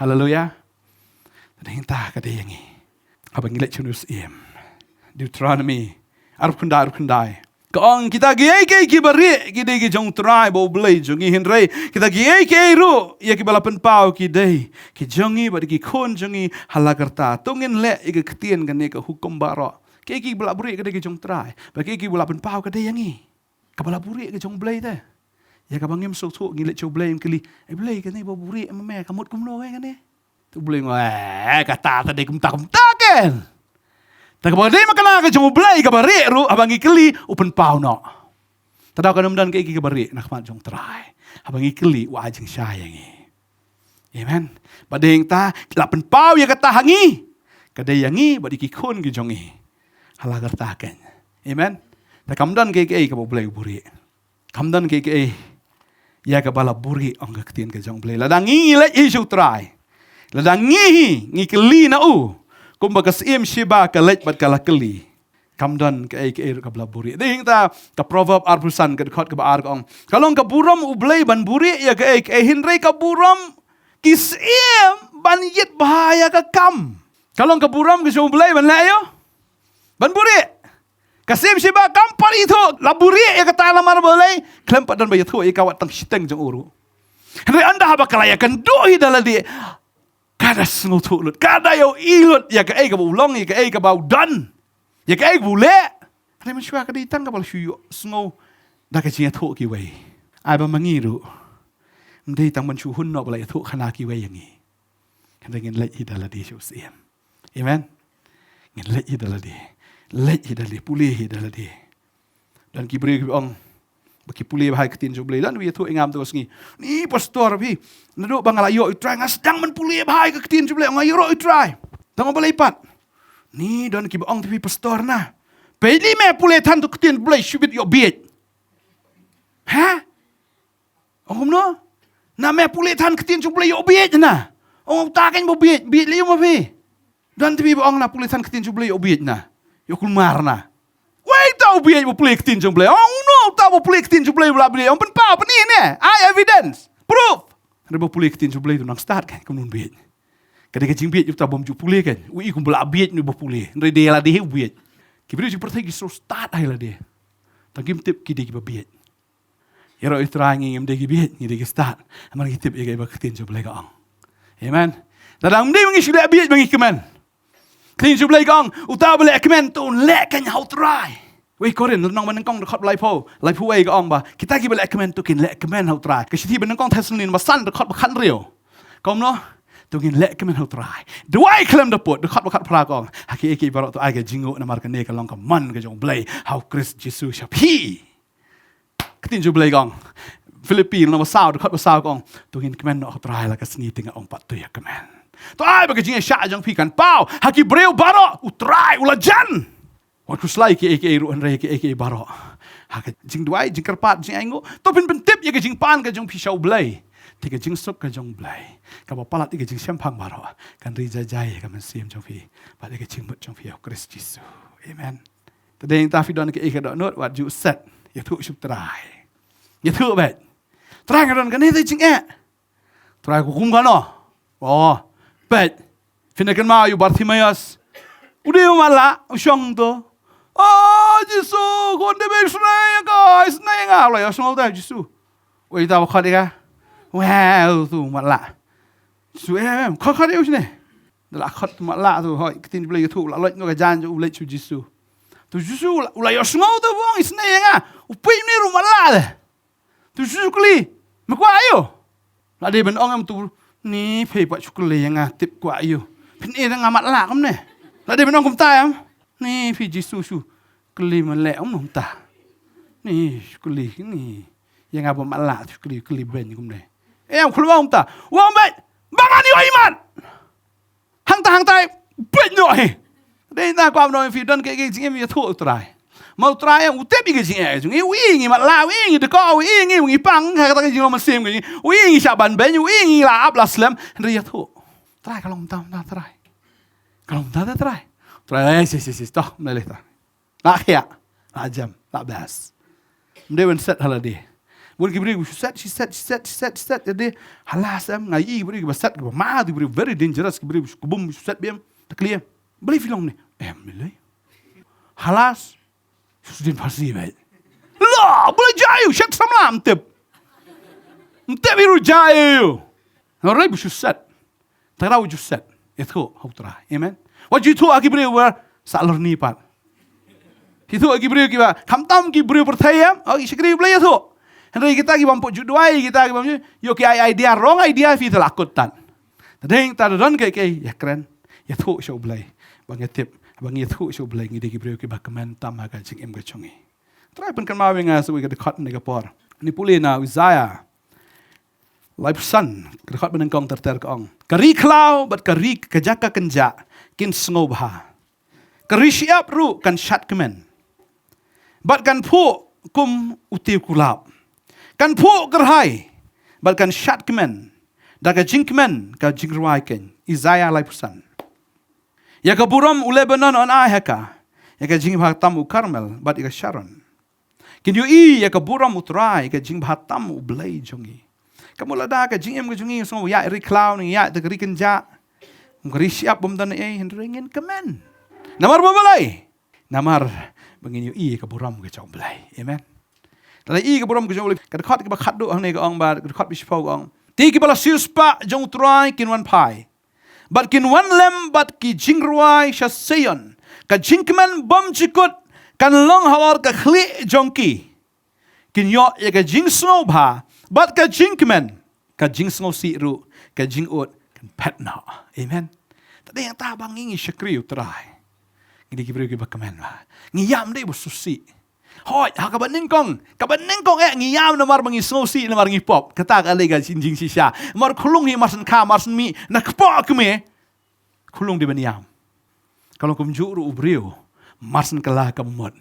Haleluya. Te dei nangta ka dei ïa ngi. Haba ngi leit sha une u syiem, Deuteronomi arphew khyndai, arphew khyndai, ka ong, kita kiei kiei kiba rieh ki dei ki jong U Trai ba U Blei jong ngi, hynrei kita kiei kiei ruh ïa kiba la pynpaw ki dei ki jong ngi bad ki khun jong ngi ha la karta. To ngin leh ïa ka ktien kane ka hukum baroh. Kiei kiei kiba la buhrieh ka dei ki jong U Trai, bad kiei kiei kiba la pynpaw ka dei ïa ngi. Kaba la buhrieh ka jong U Blei te, ïa kaba ngim sngewthuh, ngi leit sha U Blei, ngim kylli, "Eh Blei, kane ba buhrieh ma me ka mut kumno eh kane?" Te U Blei u ong, "Eh, kata te dei kumta kumta ken." Te kaba dei ma kane ka jong U Blei kaba rieh ruh, haba ngi kylli u pynpaw noh. Te daw kan ym don kiei kiei kiba rieh na khmat jong U Trai. Haba ngi kylli u ai jingshai ïa ngi. Amen. Bad dei nangta la pynpaw ïa kata ha ngi, ka dei ïa ngi bad ïa ki khun ki jong ngi ha la karta ken. Amen. Te kam don kiei kiei kaba U Blei u buhrieh. Kam don kiei kiei ïa kaba la buhrieh, ong ka ktien ka jong U Blei. Lada ngi, ngi leit hi sha U Trai, lada ngi hi ngi kylli na u, kumba ka Syiem Sheba ka leit bad ka la kylli, kam don kaei kaei ruh kaba la buhrieh. Dei nangta ka Proverb arphew san, ka dkhot kaba ar ka ong, ka long ka burom U Blei ban buhrieh ïa kaei kaei, hynrei ka burom ki syiem ban ïit bha ïa ka kam. Ka long ka burom ka jong U Blei ban leh ïa u, ban buhrieh. Ka Syiem Sheba kam pat ïathuh la buhrieh ïa kata namar balei, khlem pat don ba ïathuh ïa ka wat tang shiteng jong u ruh. Hynrei ynda haba ka la ïakynduh hi da lade, ka da sngewthuh lut, ka da ïohi lut ïa kaei kaba u long, ïa kaei kaba u don, ïa kaei kaba u leh. Hynrei mynshuwa ka dei tang kaba la shu ïohsngew da ka jingïathuh kiwei. Ai ba ma ngi ruh, ym dei tang ban shu hun noh ba la ïathuh khana kiwei ïa ngi. Hynrei ngin leit hi da lade sha u Syiem. Amen. Ngin leit hi da lade. Leit hi da lade, pule hi da lade. Don ki briew kiba ong, ba ki pule bha ïa ka ktien jong U Blei. Don uwei ïathuh ïa nga mynta ka sngi, "Ni pastor phi, naduh ba nga la ïoh ïa U Trai nga sdang ban pule bha ïa ka ktien jong U Blei, nga ïaroh ïa U Trai." Tang ba lei pat. Ni don kiba ong, "Te phi pastor na, peit lei me pule than tu ktien U Blei, shu bit ïoh bieit." Ha? Ong kumno? Na me pule than ktien jong U Blei ïoh bieit na. Ong, uta kein ba bieit, bieit lei ma phi. Don te phi ba ong na pule than ktien jong U Blei, ïa u bieit na, ïa u kulmar na. Wei uta u bieit ba pule ktien jong U Blei. Ong uno uta ba pule ktien jong U Blei ba la bieit. Ong pynpaw, pyni ne, ai evidence, proof. Hynrei ba pule ktien jong U Blei to nang stad kein kumno un bieit. Ka dei ka jingbieit uta bym ju pule kein. U i kum ba la bieit ne ba pule. Hynrei dei lade u bieit. Ki briew jingpyrthei ki shu stad ha lade. Tang kim tip ki dei kiba bieit. Ïaroh ïa U Trai ngi ngim dei ki bieit, ngi dei ki stad. Namar ngi tip ïa kaei ba ka ktien jong U Blei ka ong. Amen. Lada ngim dei ba ngi shu leh bieit ba ngi kmen. Ktien jong U Blei ka ong, uta uba leh kmen to un leh kein ha U Trai. Wei Korinth lynnong banyngkong dkhot ba laiphew, laiphew wei ka ong ba kita kiba leh kmen to kin leh kmen ha U Trai. Ka shithi banyngkong Thessaloni ba san dkhot ba khathynriew. Kumno? To ngin leh kmen ha U Trai. Duwai khlem da pud, dkhot ba khatphra ka ong, ha kiei kiei baroh to ai ka jingnguh namar kane ka long ka mon ka jong U Blei ha U Khrist Jisu sha phi. Ka ktien jong U Blei ka ong, Philippi lynnong ba saw dkhot ba saw ka ong, to ngin kmen noh ha U Trai la ka sngi te nga ong pat to ïa kmen. To ai ba ka jingïaishah jong phi kan paw ha ki briew baroh, U Trai u la jan. Wat khuslai kiei kiei ruh hynrei kiei kiei baroh, ha ka jingduwai, jingkyrpad, jingainguh, to phin pyntip ïa ka jingpan ka jong phi sha U Blei. Te ka jingsuk ka jong U Blei kaba palat ïa ka jingshemphang baroh kan ri jai jai ïa ka mynsiem jong phi bad ïa ka jingmut jong phi ha U Khrist Jisu. Amen. Te dei nangta phi don kaei ka dohnud, wat ju set. Ïathuh sha U Trai. Ïathuh beit. Trai, nga don kane te jingeh. Trai, ko kum kano? Oh, beit. Phin da kynmaw ïa u Bartimaeus. U dei u matlah, u shong to. Oh Jisu, ko dei beit, isynei ïa nga, isynei ïa nga. U la ïohsngew te Jisu. Wei, uta ba khot ïa ka. Wei, utu u matlah. Jisu, em, em, khot, khot ïa u shane. Da la khot u matlah to, hooid, ka ktien Blei ka ong, u la loit noh ka jaiñ jong u, u leit sha u Jisu. To Jisu u la, u la ïohsngew te ba ong isynei ïa nga. U peit mynne ruh u matlah te. To Jisu u kylli, me kwah ïa u? La dei ban ong em to, ni phi pat shu kylli ïa nga, tip kwah ïa u. Phin ïa nga matlah kumne. La dei ban ong kumta em? Ni phi Jisu shu kylli, me leh ong kumta. Ni shu kylli ni ïa nga ba matlah, shu kylli, kylli beiñ kumne. Em, khlem ong kumta. U ong beit, ba ngan ïoh imat. Hangta hangta beit noh hi. Dei na kwah ban ong ïa phi, don kaei kaei jingim, ïathuh U Trai. Ma U Trai em u tip ïa ka jingeh jong ngi, u i ngi matlah, u i ngi dkoh, u i ngi, u i ngi pang ha kata ka jinglong mynsiem ka jong ngi, u i ngi shah ban beiñ, u i ngi la ap la slem, hynrei ïathuh. Trai, ka long kumta kumta Trai. Ka long kumta te Trai. Trai, eh, sis, sis, sis, to, ym lei lei te. La khiah, la jem, la best. Ym dei ban set ha lade. Bun ki briew ki shu set, shu set, shu set, shu set, shu set, ïa dei. Hala, em, nga ïohi ki briew kiba set, kiba mad, ki briew very dangerous, ki briew ki bym shu set beit, em, te kylli em, balei phi long ne? Em, balei? Hala, shu sdien phasi beit. La, balei jia ïa u, set samla, ym tip. Ym tip ïa u jia ïa u. Hynrei ba shu set. Te kata wat ju set, ïathuh ha U Trai. Amen. Wat ju ïathuh ha ki briew ba sah lorni pat. Ïathuh ha ki briew kiba, khamtam ki briew pyrthei em, ha ki shakri Blei ïathuh. Hynrei kita ki bym pat ju duwai, kita ki bym ju, ïoh ki ai idea, wrong idea, phi te la kut tad. Te dei nangta don kaei kaei, ïakren, ïathuh sha U Blei. Ba ngi tip, ba ngi ïathuh sha U Blei ngi dei ki briew kiba kmen tam ha ka jingim ka jong ngi. Trai pynkynmaw ïa nga sa kawei ka dkhot ha kane ka por. Ngi pule na Isaiah laiphew san, ka dkhot banyngkong ter ter ka ong, ka ri khlaw bad ka ri, ka jaka kynjah kin sngewbha. Ka ri shyiap ruh kan shad kmen bad kan phuh kum u tiew kulap. Kan phuh kyrhai bad kan shad kmen da ka jingkmen ka jingrwai keiñ. Isaiah laiphew san. Ïa ka burom u Lebanon yn ai ha ka, ïa ka jingbha tam u Karmel bad ïa ka Sharon. Kin ïohi ïa ka burom U Trai, ïa ka jingbha tam U Blei jong ngi. Ka mut lada ka jingim ka jong ngi sngew ïaid ri khlaw, ngi ïaid te ka ri kynjah, ka ri shyiap, bym don ei, hynrei ngin kmen. Namar ba balei? Namar ba ngin ïohi ïa ka burom ka jong U Blei. Amen. Lada i ka burom ka jong U Blei, ka dkhot kaba khatduh hangne ka ong ba, ka dkhot ba shiphew ka ong, te kiba la siewspah jong U Trai kin wan phai bad kin wan lem bad ki jingrwai sha Zion. Ka jingkmen bymjukut kan long halor ka khlieh jong ki. Kin ïoh ïa ka jingsngewbha bad ka jingkmen, ka jingsngewsih ruh, ka jingud kan phet noh. Amen. Te dei nangta ba ngi, ngi shakri U Trai, ngi dei ki briew kiba kmen, ba ngi ïam dei ba sngewsih. Hooid, ha kaba nyngkong, kaba nyngkong eh ngi ïam namar ba ngi sngewsih, namar ngi pop. Kata ka lei ka jing, jingshisha. Namar khulung hi mar shen kha, mar shen mih, na kpoh kmie, khulung dei ban ïam. Ka long kumjuh ruh u briew, mar shen kylla ka mut,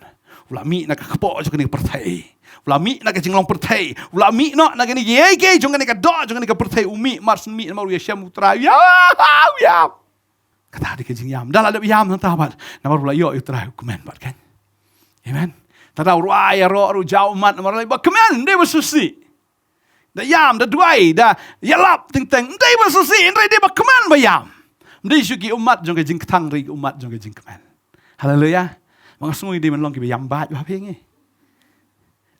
U la mih na ka kpoh jong kane ka pyrthei. U la mih na ka jinglong pyrthei. U la mih noh na kane ka ïing jong kane ka doh jong kane ka pyrthei. U mih mar shen mih namar u ïashem u Trai. U ïam, u ïam. Kata dei ka jingïam. Da la dep ïam nangta bad namar u la ïoh ïa u Trai u kmen bad kan. Amen. Te da u rwai ïaroh ruh, jaw ummat namar u la ïoh ba kmen, ym dei ba sngewsih. Da ïam, da duwai, da ïalap teng teng, ym dei ba sngewsih, hynrei dei ba kmen ba ïam. Ym dei shuh ki ummat jong ka jingkthang, hynrei ki ummat jong ka jingkmen. Haleluya. Ba nga sngew ngi dei ban long kiba ïam bad ba phi ngi.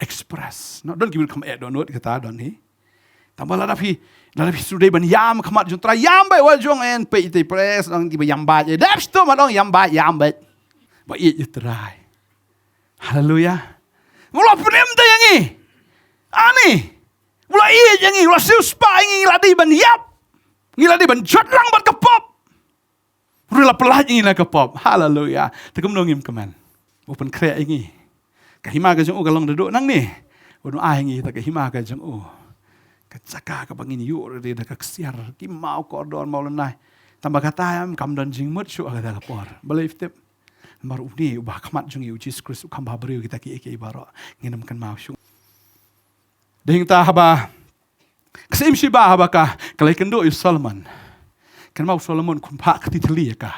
Express. No, don ki briew kam eh dohnud kata don hi. Tangba lada phi, lada phi shu dei ban ïam ha khmat jong u Trai, ïam beit, wat jong, eh, peit ïa ita i press, don kiba ïam bad. Eh, dep shu mat ong ïam bad, ïam beit. Ba ïeit ïa u Trai. Haleluya. U la pynim te ïa ngi. Ani. U la ïeit ïa ngi, u la siewspah ïa ngi, ngi la dei ban ïap. Ngi la dei ban jot lang bad ka pop. U la pyllait ïa ngi na ka pop. Haleluya. Te kumno ngim kmen? U pynkhreh ïa ngi. Ka hima ka jong u ka long da duh nangne. U ai ïa ngi ta ka hima ka jong u. Ka jaka kaba ngin ïuh ri da ka ksiar, ki maw kordor maw lynnai. Tangba kata ym kam don jingmut shuh ha kata ka por. Balei phi tip? Namar une uba ha khmat jong ngi u Jisu Khrist u kham bhabriew kita kiei kiei baroh. Ngin ym kynmaw shuh. Dei hangta haba ka Syiem Sheba haba ka, ka la ïakynduh ïa u Solomon. Kynmaw u Solomon kum phah kti thylli ïa ka.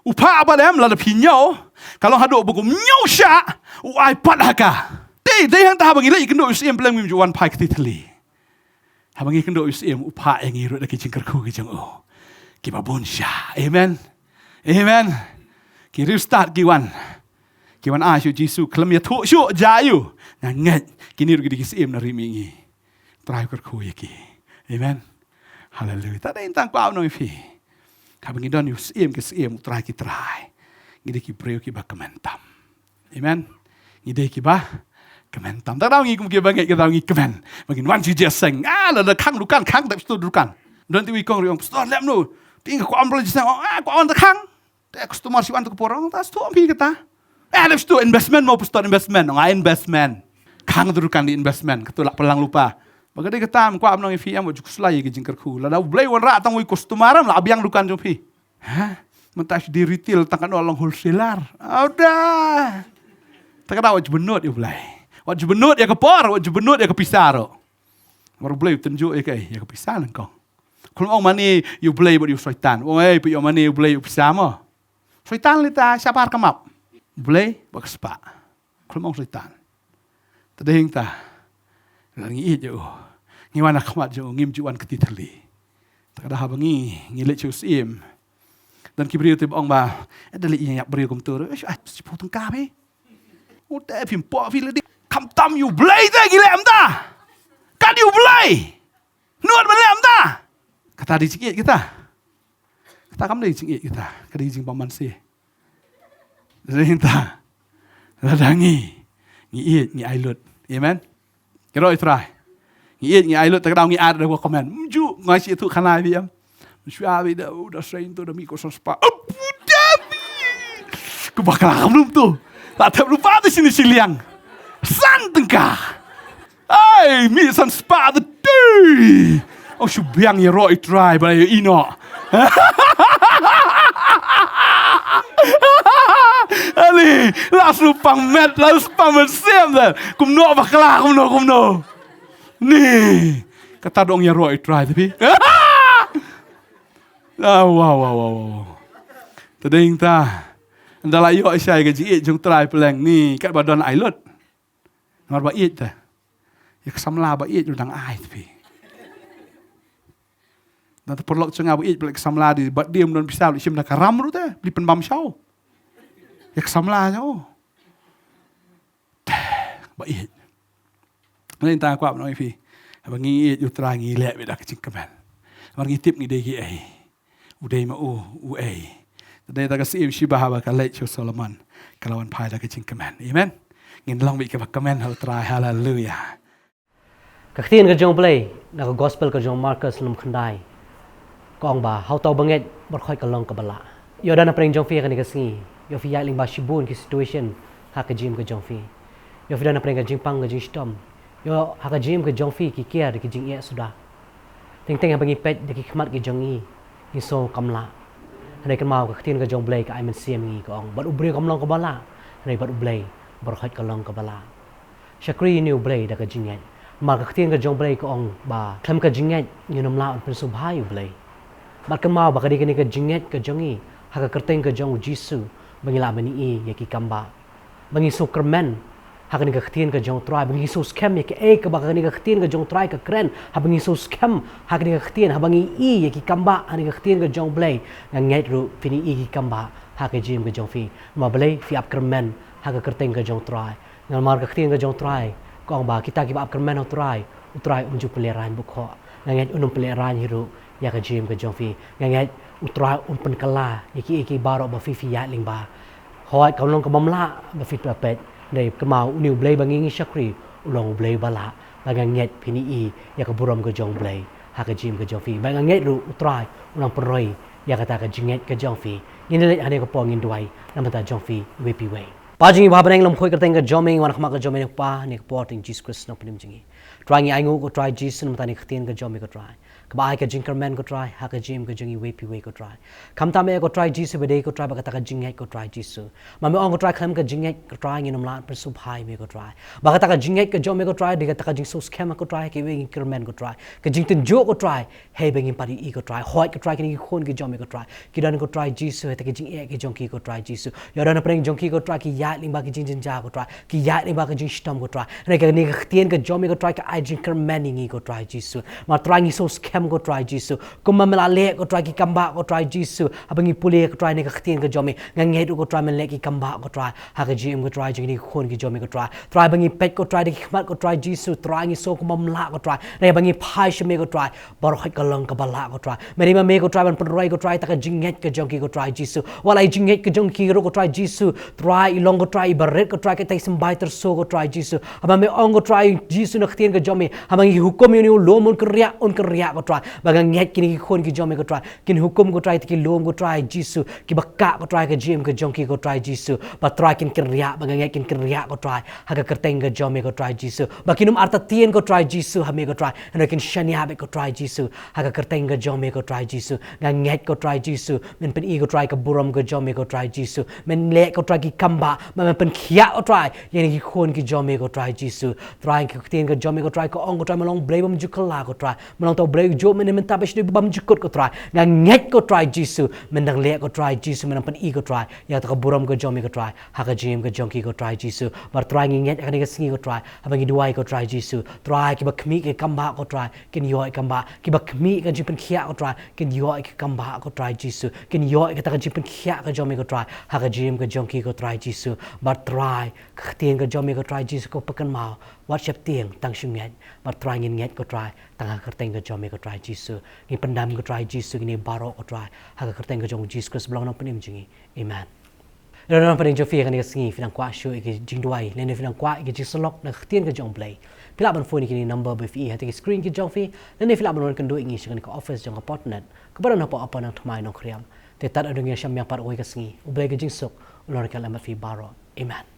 U phah bad em lada phi ñiew, ka long haduh ba kum ñiew shah, u ai pat ha ka. Dei, dei hangta haba ngi leit ïakynduh ïa u Syiem, pleng ngim ju wan phai kti thylli. Haba ngi kynduh ïa u Syiem, u phah ïa ngi ruh da ki jingkyrkhu ki jong u. Kiba bun shah. Amen. Amen. Ki riewstad ki wan. Ki wan ai sha u Jisu, khlem ïathuh shuh, jia ïa u. Nga ngeit, kine ruh ki dei ki syiem na ri mihngi. Trai u kyrkhu ïa ki. Amen. Haleluya. Te dei tang kwah ban ong ïa phi. Haba ngi don ïa u Syiem ki syiem, u Trai ki trai, ngi dei ki briew kiba kmen tam. Amen. Ngi dei kiba kmen tam. Te ka daw ngi kum kiba ngeit, ka daw ngi kmen. Ba ngin wan sha jingïaseng. Ah, lada khang dukan, khang, tep sha uto u dukan. Don te uwei u kong ruh u ong, pastor, leh kumno? Te nga kwah wan pynlong jingïaseng. Ah, kwah wan te khang. Te customer shu wan te ka por, ong, ta shu ong phi kata. Eh, leh shu investment mo, pastor, investment. Ong, ah, investment. Khang te ruh kan dei investment. Kato lah pynlang lypa. Ba ka dei kata, ym kwah ban ong ïa phi em, wat ju khuslai ïa ka jingkyrkhu. Lada U Blei u wanrah tang uwei u customer em, lah biang dukan jong phi. Ha? Mynta shu dei retail, tang katno long wholesaler. Au da. Te ka daw wat ju bynnud ïa U Blei. Wat ju bynnud ïa ka por, wat ju bynnud ïa ka pisa ruh. Namar U Blei u tynjuh ïa ka, ïa ka pisa nyngkong. Khlem ong mane ïa U Blei bad ïa u Soitan. Ong, eh, phi ïoh mane ïa U Blei ïa u pisa mo. Soitan lei ta shabar ka map. U Blei bad ka spah. Khlem ong Soitan. Te dei hangta. Lada ngi ïeit ïa u, ngi wan ha khmat jong u, ngim ju wan kti thylli. Te ka daw haba ngi, ngi leit sha u Syiem. Don ki briew te ba ong ba, eh, da leit ïa ïap briew kumto ruh, eh, shu ai shiphew tyngka phi. U te phim pop phi lade. Khamtam ïa U Blei te ngi leh kumta. Ka dei U Blei. Nud ban leh kumta. Kata dei jingïeit kita. Kata kam dei jingïeit kita. Ka dei jingbymman sih. Dei kita. Lada ngi, ngi ïeit, ngi ai lut. Amen. Ïaroh ïa u Trai. Ngi ïeit, ngi ai lut, te ka daw ngi ai da ka comment. Mju, nga shu ïathuh khana ïa phi em. Shu ïa phi da, u da seng to da mih ko san spah. Abu Dhabi. Ku bakla kumno to. La thep lypa te shini shiliang. San tyngka. Ai, mih san spah te dei. Ong shu biang ïaroh ïa u Trai ba la ïohi noh. Ani, la shu pang met, la shu pang mynsiem te. Kumno bakla, kumno, kumno. Ni, kata dei ong ïaroh ïa u Trai te phi. Ah, wow, wow, wow, wow. Te dei hangta. Ynda la ïoh shai ka jingïeit jong u Trai pleng ni, kat ba don ai lut. Namar ba ïeit te. Ïa ka samla ba ïeit ruh dang ai te phi. Nangta paralok jong nga ba ïeit, ba leh ka samla, dei ba dei ym don pisa, leh shim da ka ram ruh te, leh pynbam shaw. Ïa ka samla jong u. Te, ba ïeit. Ngi tang kwah ban ong ïa phi. Haba ngi ïeit ïa u Trai ngi leh beit da ka jingkmen. Namar ngi tip ngi dei kiei. U dei ma u, uei. Te dei ta ka Syiem Sheba haba ka leit sha u Solomon. Ka la wan phai da ka jingkmen. Amen. Ngin long beit kiba kmen ha u Trai. Haleluya. Ka ktien ka jong U Blei, na ka gospel ka jong u Markos lynnong khyndai. Ka ong ba, ha uta uba ngeit, baroh khoit ka long kaba lah. Ïoh don na pdeng jong phi ha kane ka sngi. Ïoh phi ïaid lyngba shibun ki situation ha ka jingim ka jong phi. Ïoh phi don na pdeng ka jingpang ka jingshitom. Ïoh ha ka jingim ka jong phi ki kiar da ki jingeh suda. Teng teng haba ngi peit da ki khmat ki jong ngi, ngi sngew kam lah. Hynrei kynmaw ka ktien ka jong U Blei ka ai mynsiem ïa ngi ka ong, bad u briew kam long kaba lah. Hynrei bad U Blei baroh ka long kaba lah. Shakri ïa une U Blei da ka jingngeit. Namar ka ktien ka jong U Blei ka ong ba khlem ka jingngeit ngin ym lah ban pynsngewbha ïa U Blei. Bad kynmaw ba ka dei kane ka jingngeit ka jong ngi ha ka kyrteng ka jong U Jisu ba ngi lah ban ïohi ïa ki kambah. Ba ngi sngewkyrmen ha kane ka ktien ka jong U Trai, ba ngi sngewskhem ïa kaei kaba kane ka ktien ka jong U Trai ka kren, haba ngi sngewskhem ha kane ka ktien, haba ngi ïohi ïa ki kambah ha kane ka ktien ka jong U Blei. Nga ngeit ruh phin ïohi ïa ki kambah ha ka jingim ka jong phi. Namar balei? Phi ap kyrmen ha ka kyrteng ka jong U Trai. Namar ka ktien ka jong U Trai ka ong ba kita kiba ap kyrmen ha U Trai, U Trai um ju pynlehraiñ bukhoh. Nga ngeit un ym pynlehraiñ hi ruh ïa ka jingim ka jong phi. Nga ngeit U Trai un pynkylla ïa kiei kiei baroh ba phi phi ïaid lyngba. Hooid, kam long kaba ym lah ba phi phi peit. Hynrei kynmaw, une U Blei ba ngi ngi shakri u long U Blei ba lah. Ba nga ngeit phin ïohi ïa ka burom ka jong U Blei ha ka jingim ka jong phi. Ba nga ngeit ruh U Trai u nang pynroi ïa kata ka jingngeit ka jong phi. Ngin ïa leit ha kane ka por, ngin duwai na ka bynta jong phi iwei pa iwei. Kpa jong ngi ba ha bneng, lem khuid ka kyrteng ka jong me, ngi wan ha khmat ka jong me ha kane ka por, ha ka kyrteng Jisu Khrist u nongpynim jong ngi. Trai, ngi ainguh ko Trai Jisu na ka bynta kane ka ktien ka jong me ko Trai, kaba ai ka jingkyrmen ko Trai ha ka jingim ka jong ngi iwei pa iwei ko Trai. Khamtam eh ko Trai Jisu ba dei ko Trai bad kata ka jingngeit ko Trai Jisu. Namar me ong ko Trai, khlem ka jingngeit ko Trai ngin ym lah pynsngewbha ïa me ko Trai. Bad kata ka jingngeit ka jong me ko Trai, dei kata ka jingsngewskhem ko Trai, kiwei ki kyrmen ko Trai. Ka jingtynjuh ko Trai, hei ba ngin pat ïohi ko Trai. Hooid ko Trai, kine ki khun ki jong me ko Trai, ki don ko Trai Jisu ha kata ka jingeh ka jong ki ko Trai Jisu. Ïoh don ha pdeng jong ki ko Trai, ki ïaid lyngba ki jingjynjar ko Trai, ki ïaid lyngba ki jingshitom ko Trai. Hynrei kane ka ktien ka jong me ko Trai ka ai jingkyrmen ïa ngi ko Trai Jisu. Namar Trai ngi sngewskhem ko Trai Jisu, kumba me la leh ko Trai ki kambah ko Trai Jisu. Haba ngi pule ko Trai ïa kane ka ktien ka jong me, nga ngeit ruh ko Trai men leh ki kambah ko Trai ha ka jingim ko Trai jong kine ki khun ki jong me ko Trai. Trai, ba ngi peit ko Trai da ki khmat ko Trai Jisu, Trai ngi sngew kumba ym lah ko Trai. Hynrei ba ngi phai sha me ko Trai, baroh ka long kaba lah ko Trai. Me dei ma me ko Trai ban pynroi ko Trai ïa kata ka jingngeit ka jong ki ko Trai Jisu. Wat la ïa ka jingngeit ka jong ki ruh ko Trai Jisu, Trai i long ko Trai iba rit ko Trai, kaei kaei symbai tyrso ko Trai Jisu. Haba me ong ko Trai Jisu na ka ktien ka jong me, haba ngi hukum ïa une u lum un kynriah, un kynriah ko Trai. Ba nga ngeit kine ki khun ki jong me ko Trai kin hukum ko Trai ïa kita ki lum ko Trai Jisu, kiba kah ko Trai ha ka jingim ka jong ki ko Trai Jisu. Ba Trai kin kynriah, ba nga ngeit kin kynriah ko Trai ha ka kyrteng ka jong me ko Trai Jisu. Ba kin ym artatien ko Trai Jisu ha me ko Trai, hynrei kin shaniah beit ko Trai Jisu ha ka kyrteng ka jong me ko Trai Jisu. Nga ngeit ko Trai Jisu men pyni ko Trai ka burom ka jong me ko Trai Jisu. Men leh ko Trai ki kambah, ba men pynkhiah ko Trai ïa kine ki khun ki jong me ko Trai Jisu. Trai, ka ktien ka jong me ko Trai ka ong ko Trai, me long Blei bym ju kylla ko Trai. Me long uta u Blei ujuh mynne, mynta bad sha ïing bymjukut ko Trai. Nga ngeit ko Trai Jisu men dang leh ko Trai Jisu, men dang pyni ko Trai ïa kata ka burom ka jong me ko Trai ha ka jingim ka jong ki ko Trai Jisu. Bad Trai ngi ngeit ha kane ka sngi ko Trai, haba ngi duwai ko Trai Jisu, Trai kiba khmih ki kambah ko Trai kin ïoh ki kambah, kiba khmih ka jingpynkhiah ko Trai kin ïoh ki kambah ko Trai Jisu, kin ïoh kata ka jingpynkhiah ka jong me ko Trai ha ka jingim ka jong ki ko Trai Jisu. Bad Trai, ka ktien ka jong me ko Trai Jisu ka pynkynmaw, wat sheptieng tang shu ngeit. Bad Trai ngin ngeit ko Trai tang ha ka kyrteng ka jong me ko Trai Jisu. Ngi pyndem ko Trai Jisu kine baroh ko Trai ha ka kyrteng ka jong u Jisu Khrist uba long u nongpynim jong ngi. Amen. Ïa don ha pdeng jong phi ha kane ka sngi, phi nang kwah shuh ïa ki jingduwai lane phi nang kwah ïa ki jingsyllok na ka ktien ka jong u Blei, phi lah ban phone ïa kine ki number ba phi i ha kata ka screen ka jong phi, lane phi lah ban wan kynduh ïa ngi sha kane ka office jong ka Portnet kaba don hapoh Upper Nongthymmai, Nongkrem. Te tad haduh ngin ïashem biang pat kawei ka sngi, U Blei ka jingsukhman un long ryngkat lem bad phi baroh. Amen.